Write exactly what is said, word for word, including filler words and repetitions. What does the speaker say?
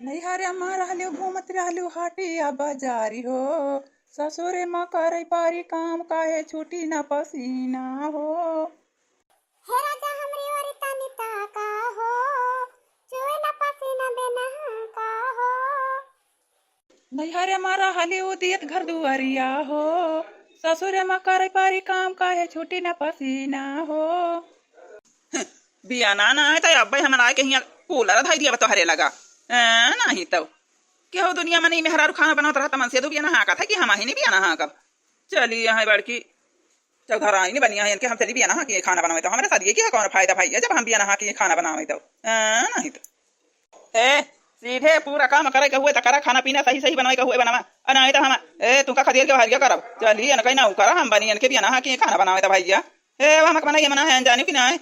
नैहरे मा रहलू घूमत रहलू हाटिया बाजारी हो, ससुरे मा करै पारी काम काहे छूटी ना पसीना हो। हे राजा हमरी ओरी तनी ताका हो, चुए ना पसीना बेना का हो। नैहरे मा रहलू दियत घर दुआरिया हो, ससुरे मा करै पारी काम काहे छूटी ना पसीना हो। बियाना ना आए त अब्बे हमन आए के हियाँ कूलर धइ दिया तोहरे लगा। ए, नहीं तो केहू दुनिया मा नहीं मेहरारू खाना बनावत रहत मन से दू बियाना हाँकत है कि हम ही नहीं बियाना हाँकब। चली यहाँ बड़की चौधराइन बनिया है इनके हम चली बियाना हाँकी खाना बनावे तो हमरे शादी के कौन फायदा भइया जब हम बियाना हाँकी खाना बनावे तो। ए, नहीं तो ए, सीधे पूरा काम करे के हुए त करा, खाना पीना सही सही बनावे के हुए बनावा। आ नहीं तो हम ए तुमका खदेड़ के हरिया करब। चली इनके ना करा हम बनी इनके बियाना हाँकी खाना बनावे तो भइया। ए, अब हमक बनाइए मना है जानी कि ना है।